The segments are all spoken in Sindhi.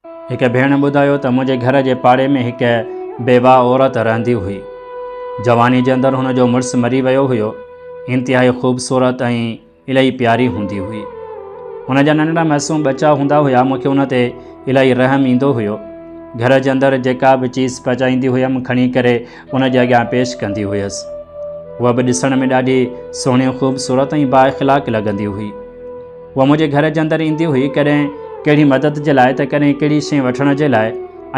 هڪ ڀيڻ ٻڌايو ته منهنجي گهر جي پاڙي ۾ هڪ بيواهه عورت رهندي هئي. جواني جي اندر هن جو مڙس مري ويو هيو. انتهائي خوبصورت ۽ الاهي پياري هوندي هئي. هن جا ننڍڙا معصوم ٻچا هوندا هيا. مون کي ان تي الاهي رحم ايندو هيو. گهر جي اندر جيڪا به چيز پچائيندي هيم کڻي ڪري ان جي اڳيان پيش ڪندي هيس. هوء به ڏسڻ ۾ ڏاڍي سهڻي خوبصورت ۽ بااخلاق لڳندي هئي. هوء منهنجي گهر جي اندر ايندي هئي، ڪڏهن ڪهڙي مدد جي لاء ته ڪڏهن ڪهڙي شيء وٺڻ جي لاء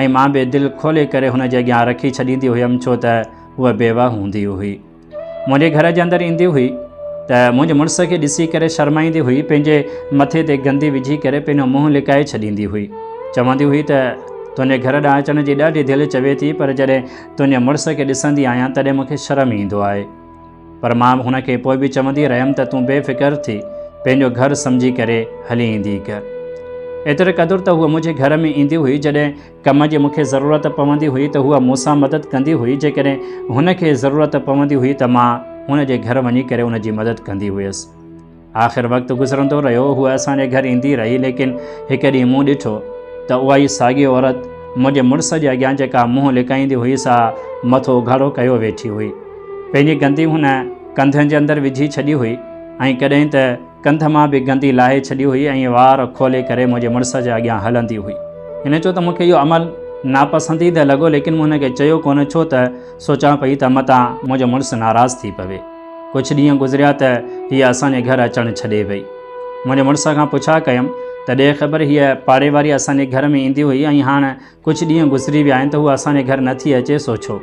۽ مان به دل کولي ڪري هن جي اڳيان رکي ڇڏيندي هيم ڇو ته هوء بيوه هوندي هئي. منهنجي گهر جي اندر ايندي هئي ته منهنجي مڙس کي ڏسي ڪري شرمائيندي هئي، پنهنجي مٿي تي گندي وجهي ڪري پنهنجو منهن لڪائي ڇڏيندي هئي. چوندي هئي ته تنهنجي گهر ڏانهن اچڻ جي ڏاڍي دل چوي ٿي پر جڏهن تنهنجي مڙس کي ڏسندي آهيان تڏهن مون کي شرم ايندو آهي. پر مان هن کي پوء به چوندي رهيم ته تون بي فڪر ٿي پنهنجو گهر سمجهي ڪري هلي ايندي ڪر. ايتري قدر ته هوء منهنجي گهر ۾ ايندي هئي، جڏهن ڪم جي مون کي ضرورت پوندي هئي ته هوء مون سان مدد ڪندي هئي، جيڪڏهن هن کي ضرورت پوندي هئي ته مان هن جي گهر وڃي ڪري ان جي مدد ڪندي هيس. آخر وقت گذرندو رهيو، هوء اسان جي گهر ايندي رهي، ليڪن هڪ ڏينهن مون ڏٺو ته اها ئي ساڳي عورت منهنجي مڙس جي اڳيان جيڪا منهن لڪائيندي هئي سا مٿو اگهاڙو ڪيو ويٺي هئي. پنهنجي گندي هن ڪنڌن جي اندر وجهي ڇڏي هئي ۽ ڪڏهن ته ڪنڌ مان به گندي لاهي ڇڏي هئي ۽ وار کولي ڪري منهنجي مڙس جي اڳيان هلندي هئي. هن چيو ته مون کي اهو عمل ناپسنديده لڳو ليڪن مون هن کي چيو ڪونه ڇو ته سوچان پئي ته متان منهنجو مڙس ناراض ٿي پوي. ڪجهه ڏينهن گذريا ته هيء اسان جي گهر اچڻ ڇڏي وئي. منهنجي مڙس کان پڇا ڪيم ته ڏي خبر هيء پاڙي واري اسان جي گهر ۾ ايندي هئي ۽ هاڻ ڪجهه ڏينهن گذري ويا آهن ته هوء اسان جي گهر نه ٿي اچي سو ڇو؟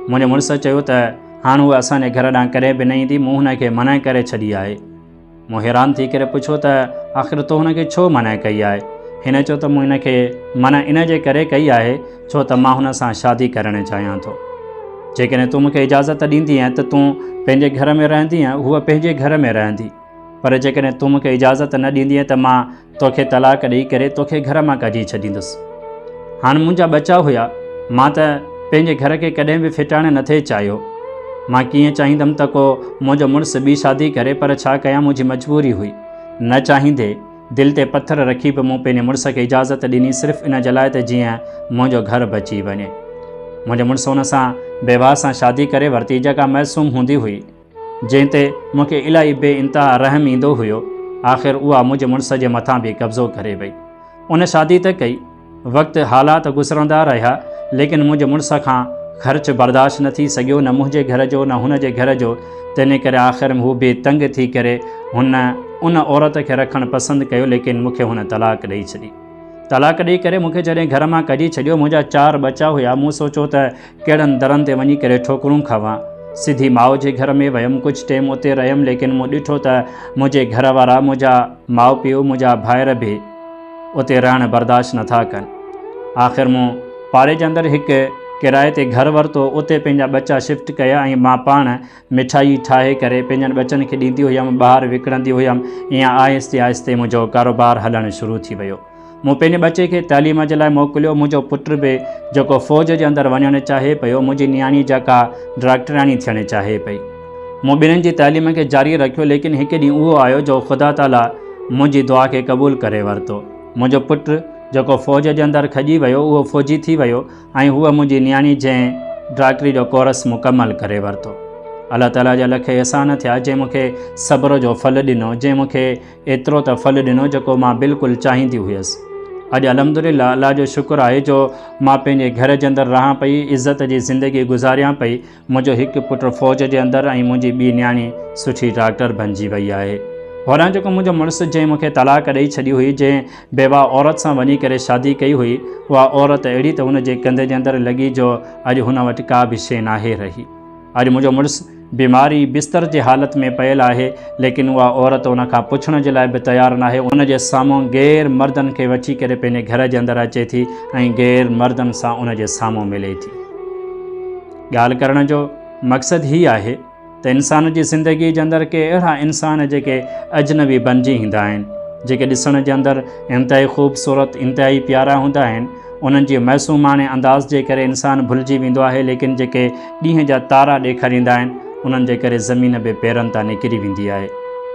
منهنجي مڙس چيو ته هاڻ هوء اسان جي گهر ڏانهن ڪڏهن به نه ايندي، مون هن کي منع ڪري ڇڏي آهي. مون حيران ٿي ڪري پڇيو ته آخر تو هن کي ڇو منع ڪئي آهي؟ هن چيو ته مون هن کي منع ان جي ڪري ڪئي آهي ڇو ته مان هن سان شادي ڪرڻ چاهيان ٿو. جيڪڏهن تون مون کي اجازت ڏيندينء ته تون پنهنجي گهر ۾ رهندينء، هوء پنهنجي گهر ۾ رهندي. پر جيڪڏهن تون مون کي اجازت نه ڏيندينء ته مان توکي طلاق ڏئي ڪري توکي گهر مان ڪڍي ڇڏيندس. هاڻ منهنجا ٻچا هيا، مان ته پنهنجي گهر کي ڪڏهن به ڦٽائڻ نه ٿي چاهيو. مان ڪيئن چاهيندم ته ڪو منهنجو مڙس ٻي شادي ڪري پر ڇا ڪيان منهنجي مجبوري هئي. نه چاهيندي دل تي پٿر رکي به مون پنهنجي مڙس کي اجازت ڏني صرف ان جي لاء ته جيئن منهنجو گهر بچي وڃي. منهنجي مڙس ان سان بيواهه سان شادي ڪري ورتي جيڪا معصوم هوندي هئي. جنهن تي مون کي الاهي بي انتها رحم ايندو هيو. آخر اها منهنجي مڙس جي مٿان به قبضو ڪري وئي. ان شادي ته ڪئي. وقت حالات گذرندا رهيا ليڪن منهنجي مڙس کان خرچ برداشت نه ٿي سگهيو نه منهنجي گهر جو نه هن جي گهر جو تنهن ڪري آخر هو به تنگ ٿي ڪري هن ان عورت کي رکڻ پسند ڪيو ليڪن مون کي هن طلاق ڏئي ڇڏي. طلاق ڏئي ڪري مون کي جڏهن گهر مان ڪڍي ڇڏيو منهنجا چار ٻچا هيا مون سوچيو ته ڪهڙن درن تي وڃي ڪري ٺوڪرون کاوان. سڌي ماء جي گهر ۾ ويم ڪجهه ٽيم اتي رهيم ليڪن مون ڏٺو ته منهنجي گهر وارا منهنجا ماء پيء منهنجا ڀائر به اتي رهڻ برداشت نٿا ڪن. آخر مون پاڙي جي اندر هڪ ڪرائي تي گهر ورتو اتي پنهنجا ٻچا شفٽ ڪيا ۽ مان پاڻ مٺائي ٺاهي ڪري پنهنجن ٻچن کي ڏيندي هيم، ٻاهر وڪڻندي هيم، ائين آهستي آهستي منهنجو ڪاروبار هلڻ شروع ٿي ويو. مون پنهنجي ٻچي کي تعليم جي لاء موڪليو، منهنجو پٽ به جيڪو فوج جي اندر وڃڻ چاهي پيو، منهنجي نياڻي جيڪا ڊاڪٽرياڻي ٿيڻ چاهي پئي. مون ٻنهين جي تعليم کي جاري رکيو، ليڪن هڪ ڏينهن اهو آيو جو خدا تعاليٰ منهنجي دعا کي قبول ڪري ورتو. منهنجو پٽ جيڪو فوج جي اندر کڄي ويو، اهو فوجي ٿي ويو، ۽ هوء منهنجي نياڻي جنهن ڊاڪٽري جو ڪورس مڪمل ڪري ورتو. الله تعاليٰ جا لک احسان ٿيا جنهن مون کي صبر جو ڦل ڏنو، جنهن مون کي ايترو ته ڦل ڏنو جيڪو مان بلڪل چاهيندي هيس. اڄ الحمدلله الله جو شڪر آهي جو مان پنهنجي گهر جي اندر رهان پئي، عزت جي زندگي گذاريان پئي، منهنجو هڪ پٽ فوج جي اندر ۽ منهنجي ٻي نياڻي سٺي ڊاڪٽر بنجي وئي آهي. هوڏانهن جيڪو منهنجو مڙس جنهن مون کي طلاق ڏئي ڇڏي هئي، جنهن بيواهه عورت سان وڃي ڪري شادي ڪئي هئي، اها عورت اهڙي ته هن جي ڪنڌ جي اندر لڳي جو اڄ هن وٽ ڪا به شيء ناهي رهي. اڄ منهنجو مڙس بيماري بستر جي حالت ۾ پيل آهي، ليڪن اها عورت ان کان پڇڻ جي لاء به تيار ناهي، ان جي سامهون غير مردن کي وٺي ڪري پنهنجي گهر جي اندر اچي ٿي ۽ غير مردن سان ان جي سامهون ملي ٿي. ڳالهه ڪرڻ جو مقصد هي آهي ته انسان جي زندگي جي اندر ڪي اهڙا انسان جيڪي اجنبي بنجي ايندا آهن، جيڪي ڏسڻ جي اندر انتهائي خوبصورت، انتهائي پيارا هوندا آهن، انهن جي معصوماڻي انداز جي ڪري انسان ڀلجي ويندو آهي، ليڪن جيڪي ڏينهن جا تارا ڏيکاريندا آهن، انهن جي ڪري زمين به پيرن تان نڪري ويندي آهي.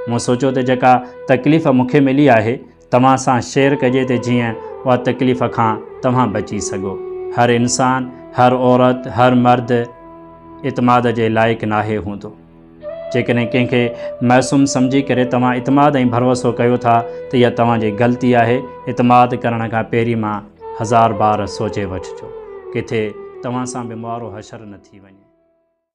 مون سوچيو ته جيڪا تڪليف مون کي ملي آهي، توهان سان شيئر ڪجي ته جيئن اها تڪليف کان توهان بچي سگهو. هر انسان، هر عورت، هر مرد اعتماد جي لائق ناهي هوندو. جيڪڏهن ڪنهن کي معصوم سمجهي ڪري توهان اعتماد ۽ ڀروسو ڪيو ٿا ته اها توهان جي غلطي آهي، اعتماد ڪرڻ کان پهرين مان هزار بار سوچي وٺجو. ڪٿي توهان سان به معارو حشر نه ٿي وڃي.